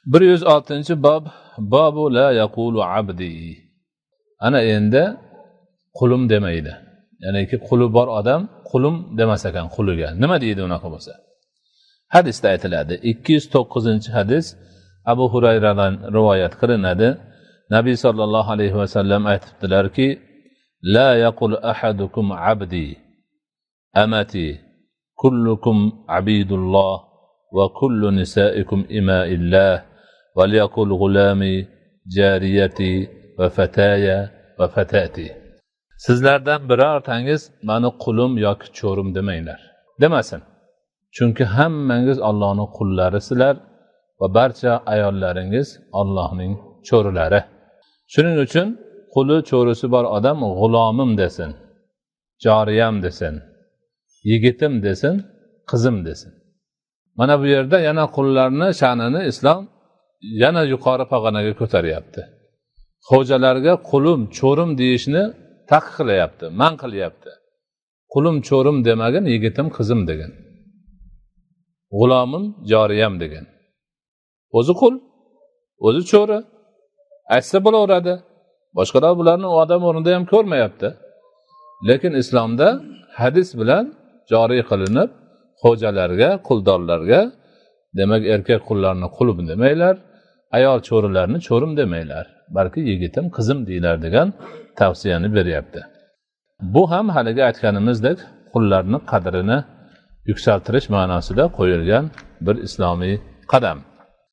106-bob. Bobu la yaqulu abdi. Ana endi qulim demaydi. Ya'niki quli bor odam qulim demas ekan quliga. Nima deydi unaqa bo'lsa? Hadisda aytiladi. 209-hadis Abu Hurayradan rivoyat qilinadi. Nabiy sallallohu alayhi va sallam aytibdilarki: La yaqul ahadukum abdi amati kullukum abidulloh va kullu nisaikum imaillah va liyaqul g'ulami jariyati va fataya va fatati. Sizlardan birortangiz meni qulim yoki cho'rim demanglar. Demasin. Chunki hammangiz Allohning qullarisizlar va barcha ayollaringiz Allohning cho'rilari. Shuning uchun quli cho'risi bor odam g'ulomim desin, joriyam desin, yigitim desin, qizim desin. Mana bu yerda yana qullarni sha'nini islom yana yuqori pog'onaga ko'taryapti. Xo'jalarga qulim, cho'rim deyishni taqiqlayapti, man qilyapti. Qulim, cho'rim demagin, yigitim, qizim degan. G'ulomim, joriyam degan. O'zi qul, o'zi cho'ri. Aytsa bo'laveradi. Boshqalar bularni odam o'rnida ham ko'rmayapti. Lekin islomda hadis bilan joriy qilinib, xo'jalarga, quldorlarga, demak erkak qullarni qulim demanglar, ayol cho'rilarni cho'rim demanglar, balki yigitim, qizim deylar degan tavsiyani beryapti. Bu ham haligi aytganimizdek qullarni qadrini yuksaltirish ma'nosida qo'yilgan bir islomiy qadam.